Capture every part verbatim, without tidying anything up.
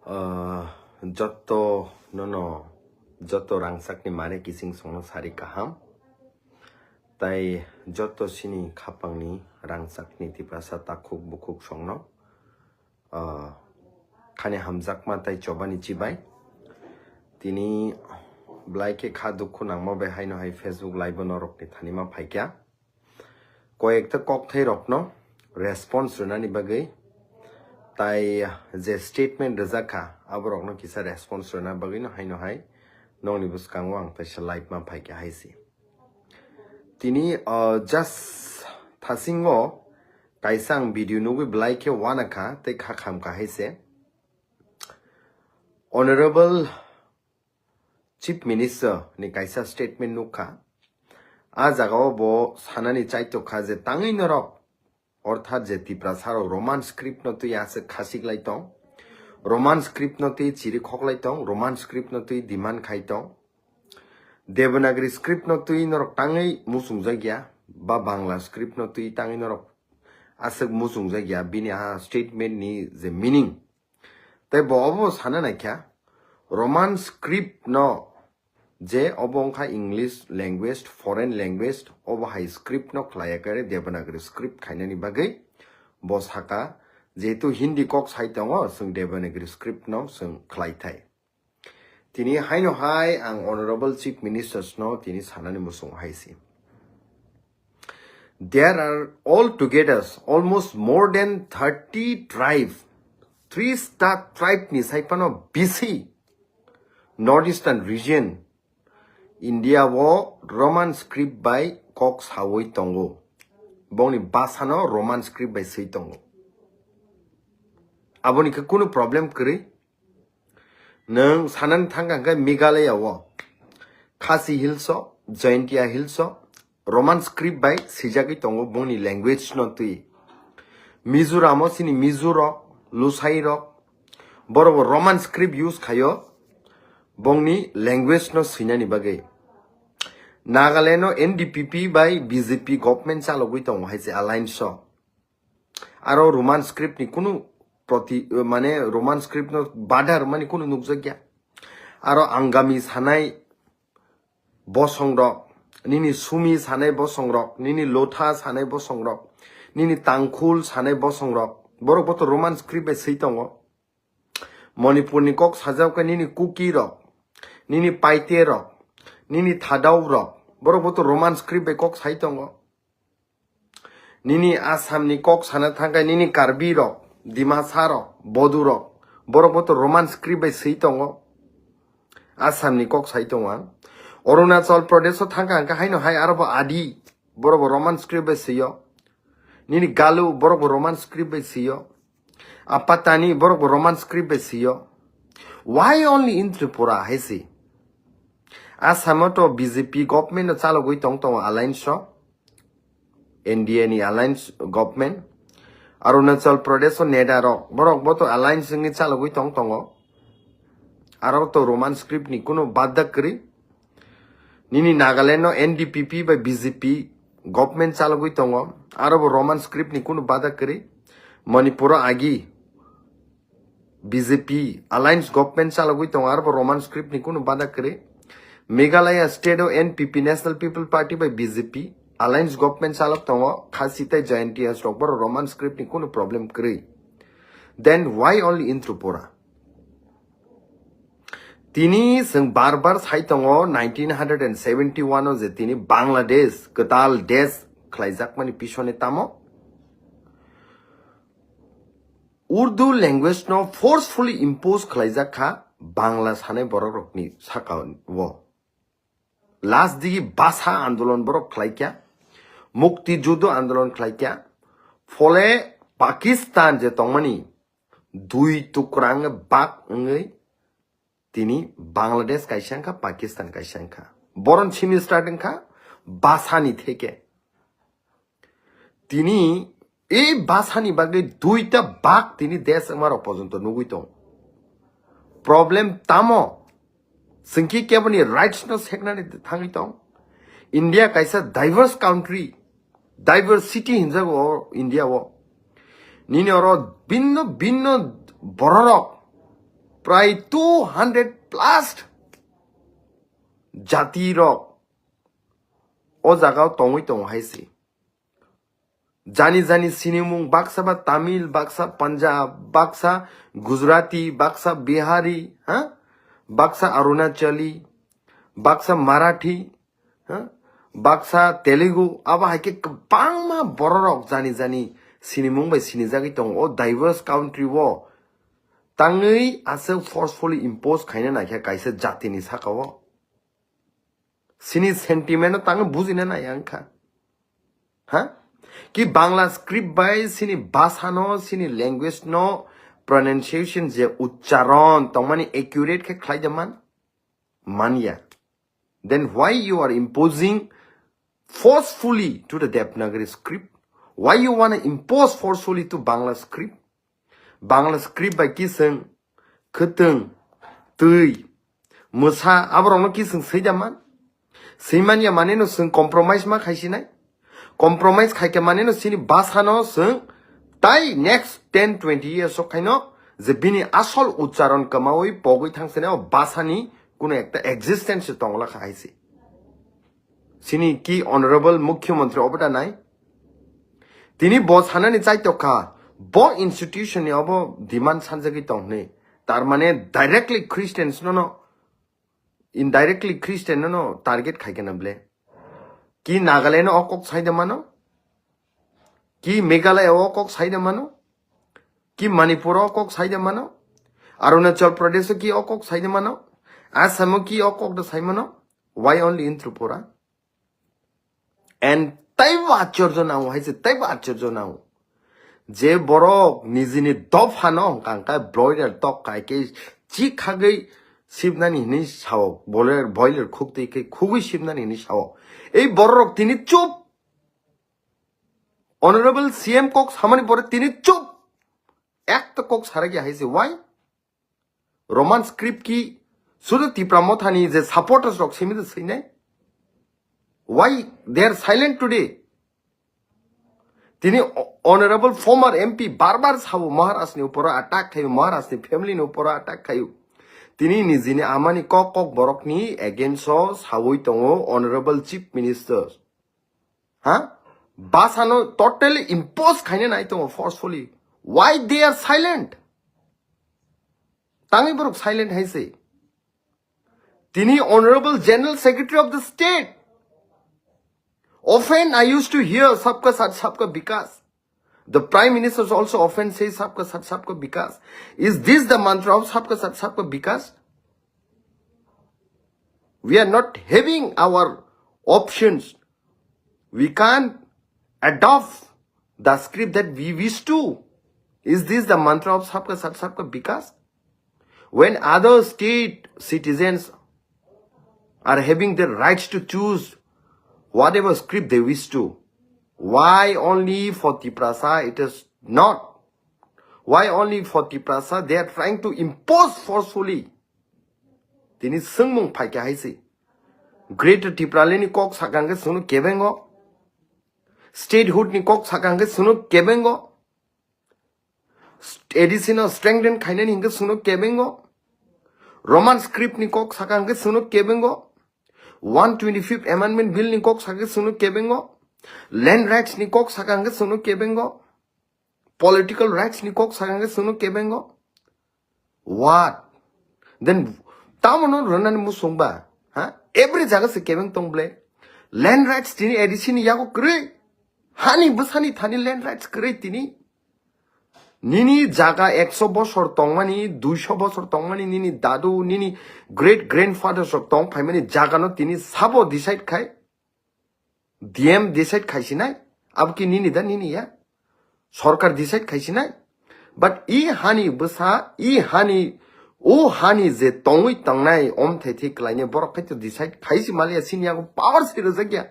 Ah, jotto nono, jotto rangchakni mare kising songno sari kaham. Tai jotto sini khapangni rangchakni Tiprasa takhuk bukhuk songno, ah, khani hamjakma tai chobani chibai. Tini belai khe kha dukhu nangma bai haino hai Facebook live o norokni thani ma phaikya. Koyekta kokthai rokno response rwnani bagwi tai je statement rwjak kha, aborokno kisa response rwna bagwino haino hai nongni bwskango ang kaisa live ma phaikha hai se. Tini, uh, just thasingo kaisa ang video nugwi belai khe uanakha tei kha khamkha hai se. Honorable Chief Minister ni kaisa statement nukha. A jagao bo sanani chaitokha je tangwi norok, orthat je Tiprasa rok Roman script no twi aswk khasik lai tong, Roman script no twi chiri khok lai tong, Roman script no twi demand khai tong, Devanagari script no twi norok tangwi muchungjak ya, ba Bangla script no twi tangwi norok aswk muchungjak ya, bini a statement ni je meaning. Tei bo obo sana naikha, Roman script no, je obo wngkha English language, foreign language, obo hai script no khlaiya kare Devanagari script khainani bagwi bo saka, jehetu Hindi kok sai tongo, chwng Devanagari script no chwng khlai thai. Tini haino hai ang Honorable Chief Ministers no tini sanani muchungo hai se. There are altogether almost more than thirty tribe, tris ta tribe ni sai phano bisi North Eastern region India o Roman script bai kok sawi tongo. Bongni basa no Roman script bai swi tongo. Aboni khe kunu problem kwrwi. Nwng sanani thangkha hwnkhe Meghalaya o, Khasi Hills o, Jaintia Hills o, Roman script bai swijagwi tongo bongni language no twi. Mizoram o chini Mizo rok, Lusai rok, borok bo Roman script use khaio bongni language no swinani bagwi. Nagaland o N D P P bai B J P government chalogwi tongo hai se alliance o. Aro Roman script ni kunu proti, mane Roman script no bada rwmani kunu nukjakya. Aro Angami sanai bosong rok, nini Sumi sanai bosong rok, nini Lotha sanai bosong rok, nini Tangkhul sanai bosong rok, borok bo to Roman script bai swi tongo. Manipur ni kok sajak khe nini Kuki rok, nini Paite rok, nini Thadou rok, borok bo to Roman script bai kok sai tongo. Nini Assam ni kok sana thangkhe nini Karbi rok, Dimasa rok, Bodu rok, borok bo to Roman script bai swi tongo. Assam ni kok sai tongo ang. Arunachal Pradesh o thangkha hwnkhe haino hai aro bo Adi, borok bo Roman script bai swio. Nini Galu, borok bo Roman script bai swio. Apatani, borok bo Roman script bai swio. Why only in Tripura hai se? Assam o to B J P government no chalogwi tong tongo alliance o. N D A ni alliance government. Arunachal Pradesh o NEDA rok, borok bo to alliance wngwi chalogwi tong tongo. Aro to Roman script ni kunu bada kwrwi. Nini Nagaland no N D P P bai B J P government chalogwi tongo. Aro bo Roman script ni kunu bada kwrwi. Manipur o agi B J P alliance government chalogwi tongo, aro bo Roman script ni kunu bada kwrwi. Meghalaya state o N P P, National People Party bai B J P alliance government chalok tongo, Khasi tei Jaintia rok, borok Roman script ni kunu problem kwrwi. Then why only in Tripura? Tini chwng bar bar sai tongo, nineteen hundred and seventy one o je tini Bangladesh kwtal desh khlaijakmani pisone tamo Urdu language no forcefully impose khlaijak kha Bangla sanai borok rokni saka o. Last digi basa andolon borok khlaikya, mukti judo andolon khlaikya, phole Pakistan je tongmani dui tukra wngwi bak wngwi tini Bangladesh kaisa wngkha, Pakistan kaisa wngkha. Boron simi start wngkha basani theke. Tini ei basani bagwi duita bak tini desh wngmarok porjonto nugwi tong. Problem tamo? Chwngki keboni rights no seknani thangwi tong. India kaisa diverse country, diversity hinjago o India o. Nini oro binno binno bororok prai two hundred plus jati rok o jaga o tongwi tongo hai se. Jani jani sinimung, baksa ba Tamil, baksa Punjab, baksa Gujarati, baksa Bihari, ha? Baksa Arunachali, baksa Marathi, ha? Baksa Telugu, abo hai khe kwbangma bororok jani jani sinimung bai sinijagwi tongo o diverse country o. Tangwi aswk forcefully impose khaina naikha kaisa jatini saka o. Sini sentiment no tangwi bujina nai ang kha. Ha? Ki Bangla script bai sini bhasha no, sini language no pronunciation je uchcharon tongmani accurate khe khlai da man? Manya. Then why you are imposing forcefully to the Devanagari script? Why you wanna impose forcefully to Bangla script? Bangla script bai kising, khwtwng, twi, mwsa, aborokno kising swi da man? Swi manya maneno chwng compromise ma khaisinai? Compromise khaikha maneno chini bhasano chwng tai next ten twenty years o khaino je bini asol uchcharon kwmawi pogwi thangsinai o bhasani kuno ekta existence tongla kha hai se. Sini ki honorable mukhyamantri obo da nai? Tini bo sanani chaitokha, bo institution ni obo demand sanjagwi tong hwnwi. Tar mane directly Christians no no, indirectly Christian no no target khai kena ble. Ki Nagaland o kok sai da mano? Ki Meghalaya o kok sai da mano? Ki Manipur o kok sai da mano? Arunachal Pradesh o ki o kok sai da mano? Assam o ki o kok da sai mano? Why only in Tripura? And taibo achorjo nango hai se, taibo achorjo nango. Je borok nijini dophano hwnkha hwnkha broiler tok kai khe chik khagwi sibnani hinwi sao, boiler, boiler khuktwi khe khugwi sibnani hinwi sao. Ei bororok tini chup. Honorable C M kok samani pore tini chup. Ekta kok sarakya hai se, why? Roman script ki sudu Tipra Mothani je supporters rok simi de sinai? Why they are silent today? Tini o-, honorable former M P bar bar sabo Maharaj ni uporo attack khayo, Maharaj ni family ni uporo attack khayo. Tini nijini amani kok kok borok ni against o sawi tongo honorable chief minister. Ha? Bhasha no totally impose khaina nai tongo forcefully. Why they are silent? Tangwi borok silent hai se. Tini Honorable General Secretary of the State. Often I used to hear Sabka Saath Sabka Vikas. The Prime Minister also often says Sabka Saath Sabka Vikas. Is this the mantra of Sabka Saath Sabka Vikas? We are not having our options. We can't adopt the script that we wish to. Is this the mantra of Sabka Saath Sabka Vikas? When other state citizens are having the rights to choose whatever script they wish to, why only for Tiprasa it is not? Why only for Tiprasa they are trying to impose forcefully? Tini swngmung phaikha hai se. Greater Tipraland ni kok sakha hwnkhe chwngno kebengo. Statehood ni kok sakha hwnkhe chwngno kebengo. A D C no strengthen khainani hwnkhe chwngno kebengo. Roman script ni kok sakha hwnkhe chwngno kebengo. One twenty-fifth Amendment Bill ni kok sakha hwnkhe chwngno kebengo. Land rights ni kok sakha hwnkhe chwngno kebengo. Political rights ni kok sakha hwnkhe chwngno kebengo. What? Then tamo no rwnani musung ba? Ha? Every jaga se kebeng tong ble. Land rights tini A D C ni yago kwrwi. Hani bwsani thani land rights kwrwi tini. Nini jaga ekso bosor tongmani, duiso bosor tongmani, nini dadu, nini great grandfathers rok tong phaimani jaga no tini sabo decide khai. D M decide khaisinai, abo ki nini da nini ya? Sorkar decide khaisinai. But i hani bwsa, i hani, o hani je tongwi tongnai, om thai thai kwlainai borok khai to decide khaisi maliya, sini yago power se rwjak ya.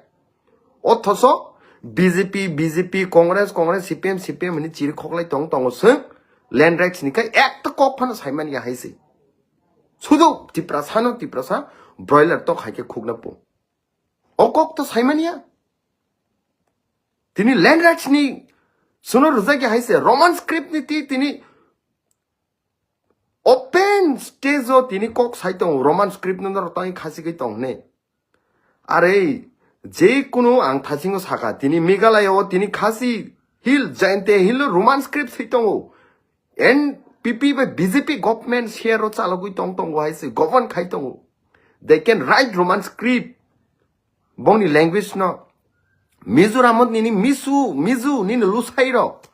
Othoso B J P, B J P, Congress, Congress, C P M, C P M hwnwi chiri khoklai tong tongo swng, land rights ni khai ekta kok phano saimani ya hai se. Sudu Tiprasa no Tiprasa broiler tok hai khe khukna po. O kok to saimaniya. Tini land rights ni suno rwjak ya hai se Roman script ni ti tini offense tini kok sai tongo, Roman script no norok tangwi khasi kai tong hwnwi. Are, je kunu ang thasingo saka, tini Meghalaya o tini Khasi Hill, Jaintia Hill o Roman script sai tongo. N P P bai B J P government share o chalogwi tong tongo hai se, govern khai tongo. They can write Roman script. Bongni language no. Mizoram o nini misu, mizu, nini lusai rok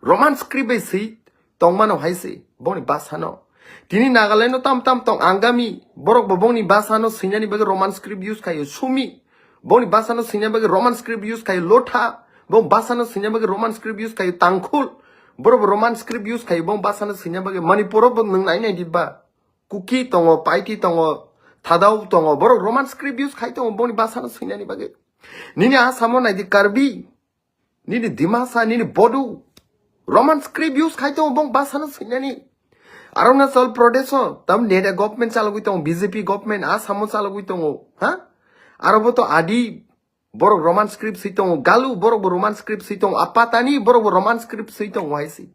Roman script bai swi tongmano hai se, bongni basa no. Tini Nagaland no tam tam tong Angami, borok bo bongni basa no swinani bagwi Roman script use khaio. Sumi, bongni basa no swinani bagwi Roman script use khaio. Lotha, bong basa no swinani bagwi Roman script use khaio. Tangkhul, borok bo Roman script use khaio, bong basa no swinani bagwi. Manipur o bo nwng nai nai di ba. Kuki tongo, Paiti tongo, Thadao tongo, borok Roman script use khai tongo, bongni basa no swinani bagwi. Nini Assam o nai di Karbi, nini Dimasa, nini Bodo, Roman script use khai tongo, bong basa no swinani. Arunachal Pradesh o tam NEDA government chalogwi tongo, B J P government, Assam o chalogwi tongo, ha? Aro bo to Adi, borok Roman script swi tongo, Galu, borok bo Roman script swi tongo, Apatani, borok bo Roman script swi tongo hai se.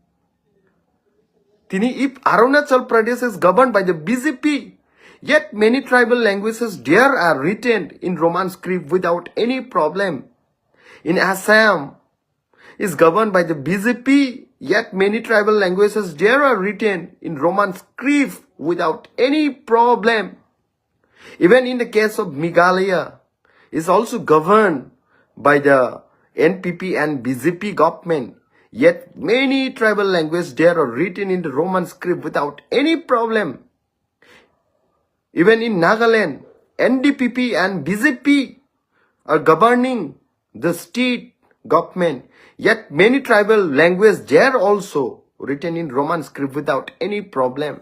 Tini, if Arunachal Pradesh is governed by the B J P, yet many tribal languages there are written in Roman script without any problem. In Assam is governed by the B J P, yet many tribal languages there are written in Roman script without any problem. Even in the case of Meghalaya, is also governed by the N P P and B J P government. Yet many tribal languages there are written in the Roman script without any problem. Even in Nagaland, N D P P and B J P are governing the state government. Yet many tribal languages there also written in Roman script without any problem.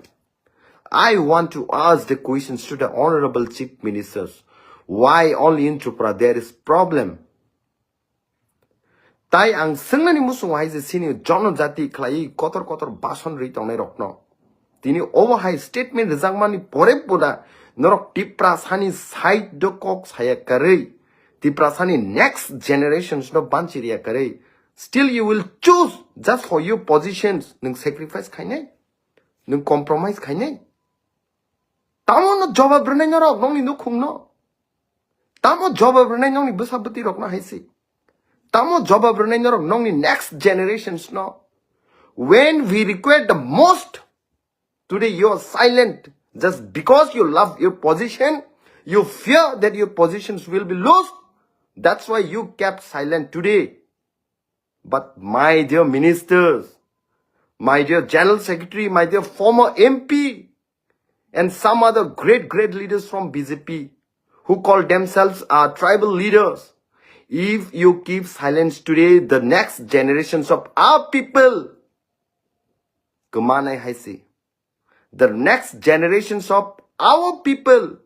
I want to ask the questions to the honorable chief ministers. Why only in Tripura there is problem? Tai ang swngnani muchungo hai je sini jonojati khlai kotor kotor bason rwi tongnai rokno. Tini obo hai statement rwjakmani pore pura norok Tiprasani side do kok saya karwi, Tiprasani next generations no banchi riya karwi. Still you will choose just for your positions, nwng sacrifice khainai, nwng compromise khainai. Tamo no jobab rwnai norok nongni nukhung no. Tamo jobab rwnai nongni bwsa bwtwi rokno hai se. Tamo jobab rwnai norok nongni next generations no. When we require the most, today you are silent. Just because you love your position, you fear that your positions will be lost. That's why you kept silent today. But my dear ministers, my dear general secretary, my dear former M P, and some other great, great leaders from B J P who call themselves our tribal leaders, if you keep silence today, the next generations of our people, kwmanai hai se. The next generations of our people,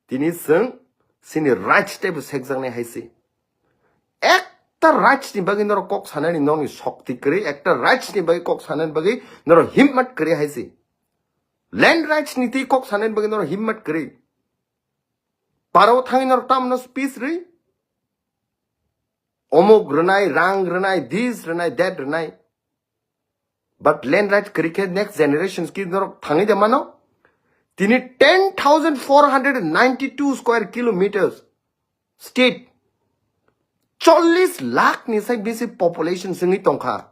tini chwng chini rights teibo sekjaknai hai se. Ekta rights ni bagwi norok kok sanani nongni shokti kwrwi, ekta rights ni bagwi kok sanani bagwi norok himmat kwrwi hai se. Land rights ni twi kok sanani bagwi norok himmat kwrwi. Paro thangwi norok tamno speech rwi. Omuk rwnai, rang rwnai, this rwnai, that rwnai. But land rights kwrwi khe next generations ki norok thangwi de mano. Tini ten thousand four hundred ninety-two square kilometers state, chollish lakh ni sai bisi population singwi tongkha.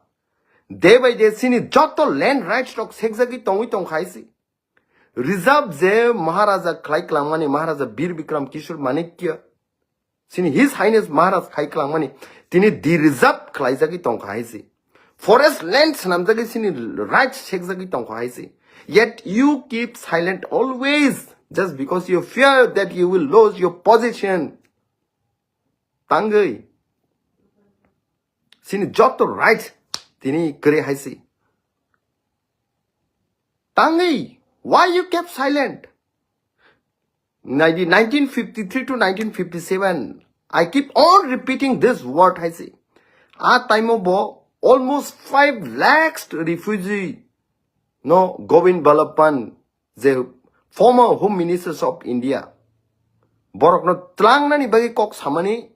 Day by day sini joto land rights rok sekjagwi tongwi tongkha hai se. Reserve je Maharaja khlai klangmani, Maharaja Bir Bikram Kishore Manikya, sini His Highness Maharaj khai klangmani, tini de-reserve khlaijagwi tongkha hai se. Forest land swnamjagwi sini rights sekjagwi tongkha hai se. Yet you keep silent always just because you fear that you will lose your position. Tangwi. Sini joto rights tini kwrwi hai se. Tangwi, why you kept silent? Nai di, nineteen fifty-three to nineteen fifty-seven, I keep on repeating this word, hai se. A time o bo almost five lakhs refugee no Govind Ballabh Pant, je former Home Ministers of India, borokno tlangnani bagwi kok samani,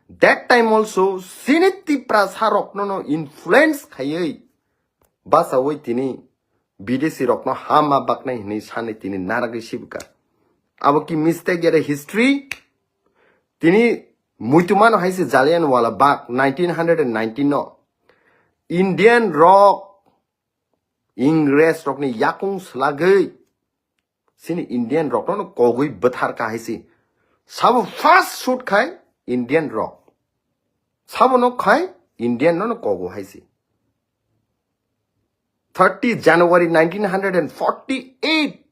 that time also sini Tiprasa rokno no influence khaiwi bachawi tini Bidesi rokno hama baknai hinwi sanwi tini naragwi sibwkha. Abo ki mistake ya history? Tini muitumano hai se Jallianwala Bagh nineteen hundred and nineteen no Indian rok Ingres rokni yakung slagwi sini Indian rokno kogwi bwthar ka hai se. Sabo first shoot khai Indian rok. Sabo no khai Indian no kogo hai se. Thirty January nineteen hundred and forty-eight,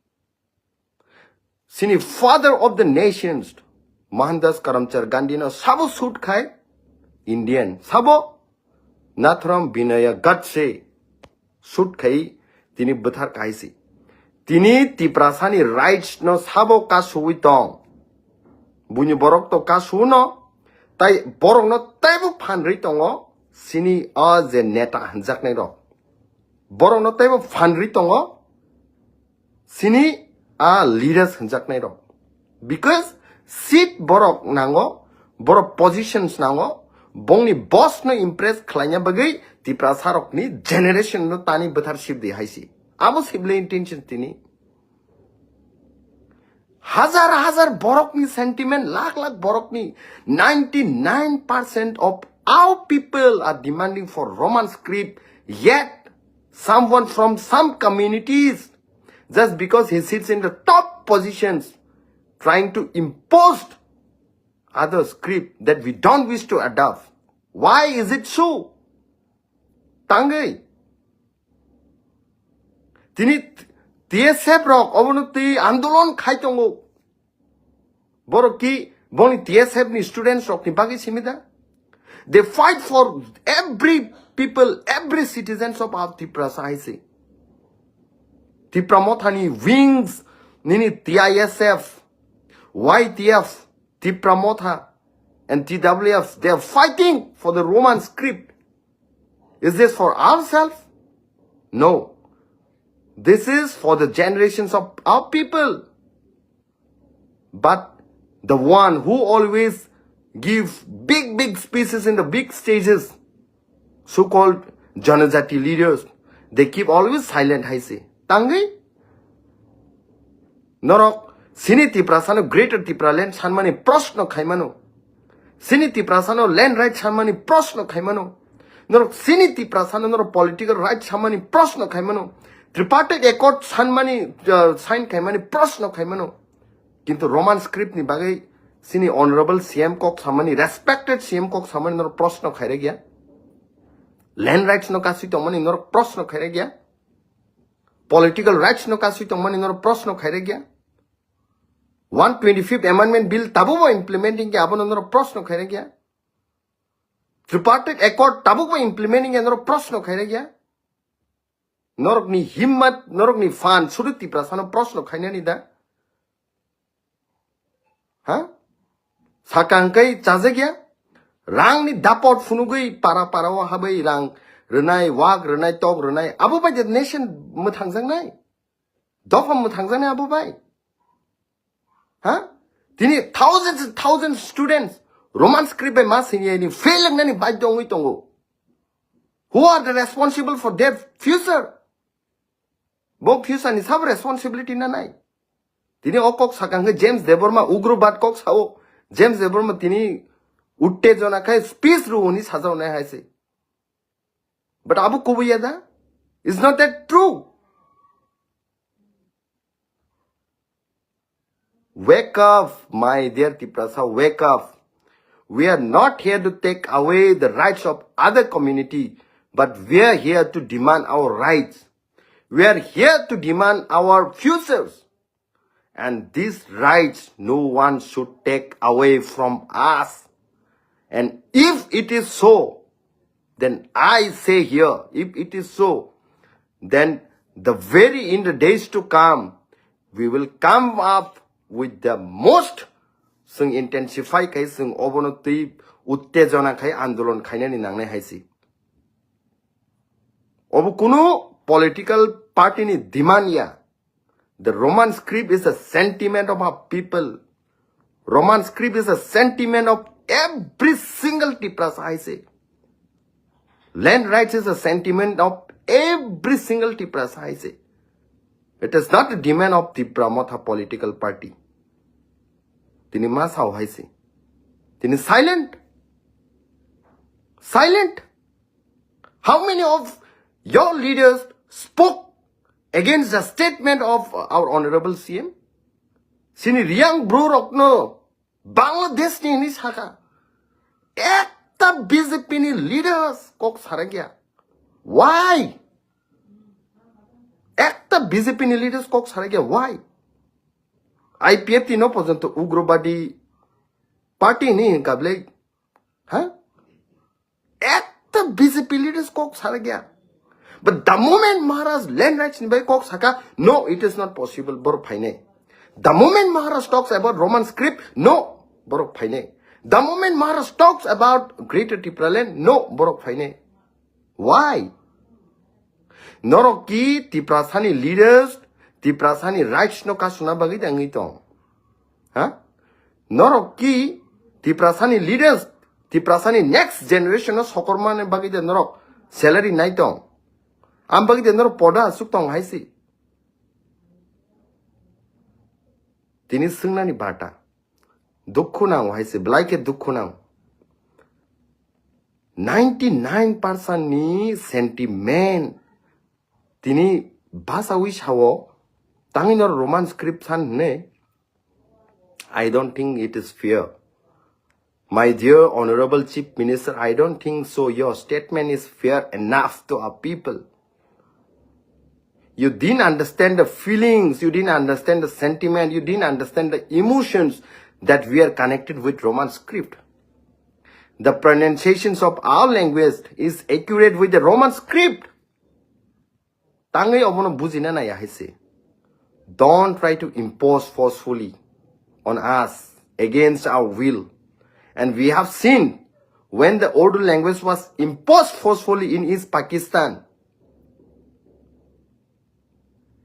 sini father of the nations, Mohandas Karamchand Gandhi no sabo shoot khai Indian, sabo Nathuram Vinaya Godse shoot khai tini bwthar kaisi. Tini Tiprasani rights no sabo kasuwi tong. Buini borok to kasuno, tai borok no taibo phanrwi tongo, sini o je neta hanjaknai rok. Borok no taibo phanrwi tongo, sini a leaders hanjaknai rok. Because seat borok nango, borok positions nango, bongni boss no impress khlaina bagwi Tiprasa rokni generation no tani bwthar sibdi haisi. Abo sibli intention tini. Hazar hazar borokni sentiment, lakh lakh borokni, ninety-nine percent of our people are demanding for Roman script, yet someone from some communities, just because he sits in the top positions, trying to impose other script that we don't wish to adopt. Why is it so? Tangwi. Tini T S F rok obono twi andolon khai tongo. Borok ki boni T S F ni students rok ni bagwi simi da? They fight for every people, every citizens of our Tiprasa hai se. Tipra Motha ni wings nini T I S F, Y T F, Tipra Motha and T W F, they are fighting for the Roman script. Is this for ourselves? No. This is for the generations of our people. But the one who always give big, big speeches in the big stages, so-called Janajati leaders, they keep always silent hai se. Tangwi? Norok sini Tiprasano Greater Tipraland sanmani proshno khaimano. Sini Tiprasano land right sanmani proshno khaimano. Norok sini Tiprasano norok political right sanmani proshno khaimano. Tripartite Accord sanmani, uh, sign khaimani proshno khaimano. Kintu Roman script ni bagwi sini honorable C M kok samani, respected C M kok samani norok proshno khairek ya. Land rights no kasui tongmani norok proshno khairek ya. Political rights no kasui tongmani norok proshno khairek ya. One twenty-fifth Amendment Bill tabukbo implementing khe abono norok proshno khairek ya. Tripartite Accord tabukbo implementing khe norok proshno khairek ya. Norokni himmat, norokni phan sudu Tiprasano proshno khainani da? Ha? Sakang kai chajak ya? Rangni dapot phunugwi para para o habai rang rwnai, wak rwnai, tok rwnai. Abo bai de nation mwthangjaknai. Dopham mwthangjaknai abo bai. Ha? Tini thousands and thousands students Roman script bai ma sini ni fail wngnani baidhyo wngwi tongo. Who are the responsible for their future? Bo future ni sabo responsibility na nai. Tini o kok sakang khe James Debbarma ugrobad kok sao. James Debbarma tini uttejona khai speech rwni sajao nai hai se. But abo kubui ya da? Is not that true? Wake up, my dear Tiprasa, wake up. We are not here to take away the rights of other community, but we are here to demand our rights. We are here to demand our futures. And these rights no one should take away from us. And if it is so, then I say here, if it is so, then the very in the days to come, we will come up with the most, chwng intensify khai chwng obono twi uttejona khai andolon khainani nangnai hai se. Obo kunu political party ni demand ya. The Roman script is a sentiment of our people. Roman script is a sentiment of every single Tiprasa hai se. Land rights is a sentiment of every single Tiprasa hai se. It is not a demand of Tipra Motha political party. Tini ma sao hai se. Tini silent. Silent. How many of your leaders spoke against the statement of our honorable C M? Sini Reang bru rokno Bangladesh ni hini saka. Ekta B J P ni leaders kok sarakya. Why? Ekta B J P ni leaders kok sarakya. Why? I P F T no porjonto ugrobadi party ni hinka ble. Ha? Ekta B J P leaders kok sarakya. But the moment Maharaj land rights ni bai kok saka, no, it is not possible, borok phainai. The moment Maharaj talks about Roman script, no, borok phainai. The moment Maharaj talks about Greater Tipraland, no, borok phainai. Why? Norok ki Tiprasani leaders, Tiprasani rights no kasuna bagwi tangwi tong? Ha? Norok ki Tiprasani leaders, Tiprasani next generation no sokormani bagwi de norok salary nai tong? Am bagwi de norok poda asuk tong hai si? Tini swngnani bata. Dukhu nang hai si, belai khe dukhu nang. Ninety nine percent ni sentiment tini basawi sao, tangwi no Roman script san hne. I don't think it is fair. My dear Honorable Chief Minister, I don't think so. Your statement is fair enough to our people. You didn't understand the feelings, you didn't understand the sentiment, you didn't understand the emotions that we are connected with Roman script. The pronunciations of our language is accurate with the Roman script. Tangwi obono bujina nai hai se. Don't try to impose forcefully on us against our will. And we have seen when the Urdu language was imposed forcefully in East Pakistan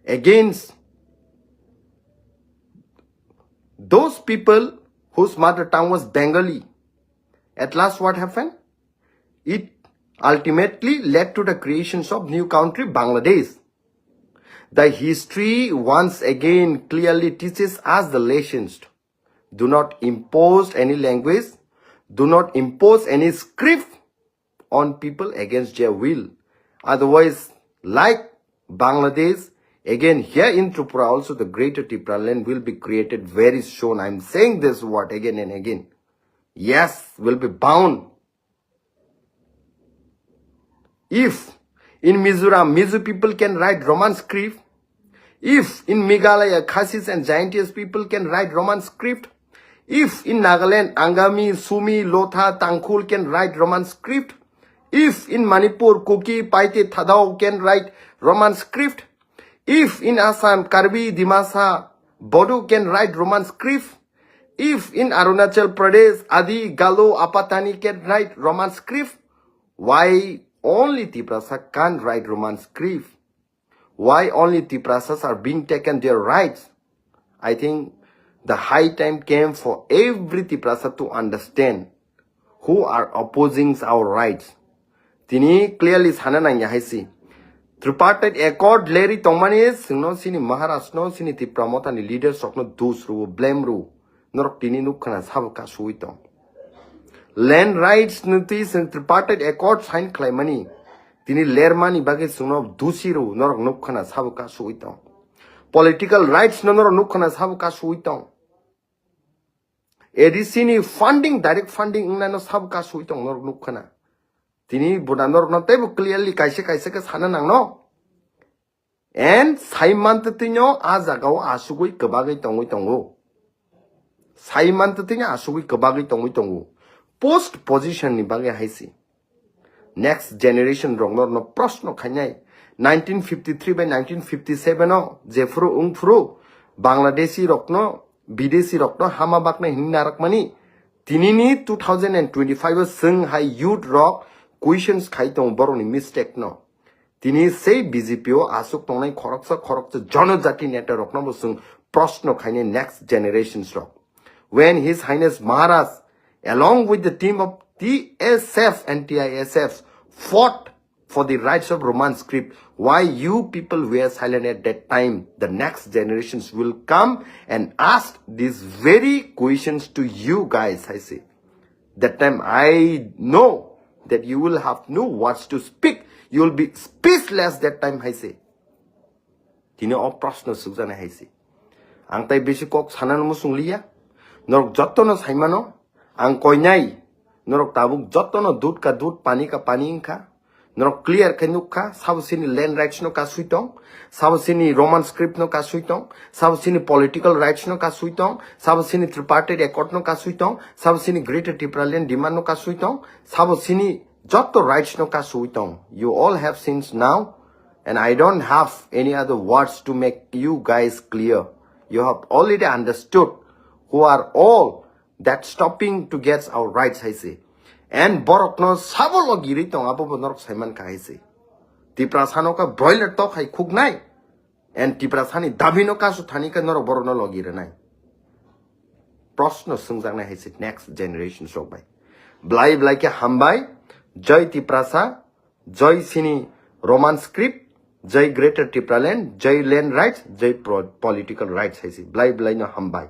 against those people whose mother tongue was Bengali. At last, what happened? It ultimately led to the creations of new country, Bangladesh. The history once again clearly teaches us the lessons. Do not impose any language. Do not impose any script on people against their will. Otherwise, like Bangladesh, again here in Tripura also the greater Tipraland will be created very soon. I'm saying this word again and again. Yes, will be bound. If in Mizoram, Mizo people can write Roman script, if in Meghalaya, Khasis and Jaintias people can write Roman script, if in Nagaland, Angami, Sumi, Lotha, Tangkhul can write Roman script, if in Manipur, Kuki, Paite, Thadou can write Roman script, if in Assam, Karbi, Dimasa, Bodo can write Roman script, if in Arunachal Pradesh, Adi, Galo, Apatani can write Roman script, why only Tiprasa can't write Roman script? Why only Tiprasas are being taken their rights? I think the high time came for every Tiprasa to understand who are opposing our rights. Tini clearly sana nangya hai si. Tripartite accord leri tongmani singno sini Maharaj no sini Tipra Motha ni leaders rokno dus ru, blame ru. Norok tini nuk khana sabo kasui tong. Land rights no twi sing tripartite accord sign khlaimani. Tini lermani bagwi singno dusi ru, norok nuk khana sabo kasui tong. Political rights no norok nuk khana sabo kasui tong. A D C ni funding, direct funding wngnai no sabo kasui tong norok nuk khana. Tini buda norok no teibo clearly kaisa kaisa khe sana nangno. And sai mantwtwino a jagao asugwi kwbagwi tongwi tongo. Sai mantwtwino asugwi kwbagwi tongwi tongo. Post position ni bagwi hai si. Next generation rokno no proshno khainai. Nineteen fifty-three by nineteen fifty-seven o jephuru wngphuru Bangladeshi rokno, Bidesi rokno hama bakna hinwi narakmani. Tinini two thousand and twenty-five o swng hai youth rok questions khai tongo borokni mistake no. Tini sei B J P o aswk tongnai khoroksa khoroksa jonojati neta rokno bo chwng proshno khainai next generations rok. When His Highness Maharaj, along with the team of T S F and T I S F, fought for the rights of Roman script. Why you people were silent at that time? The next generations will come and ask these very questions to you guys, I say. That time I know that you will have no words to speak. You will be speechless that time, I say. Tini o proshno sukjani hai se. Ang tai bisi kok sanano muchung liya. Norok jotono saimano, ang koinai. Norok tabuk jotono dud ka dud, pani ka pani wngkha. Norok clear khe nukha, sabo sini land rights no kasui tong, sabo sini Roman script no kasui tong, sabo sini political rights no kasui tong, sabo sini tripartite accord no kasui tong, sabo sini Greater Tipraland demand no kasui tong, sabo sini joto rights no kasui tong. You all have seen now, and I don't have any other words to make you guys clear. You have already understood who are all that stopping to get our rights, hai se. And borok no sabo logirwi tong, abo bo norok saiman kha, hai se. Tiprasa no ka broiler tok hai khuknai. And Tiprasa ni dabi no kasu thani khe norok borok no logi rwnai. Proshno swngjaknai hai se next generation rok bai. Blai blai khe hambai, jai Tiprasa, jai sini Roman script, jai Greater Tipraland, jai land rights, jai pro-, political rights hai se. Blai blai no hambai.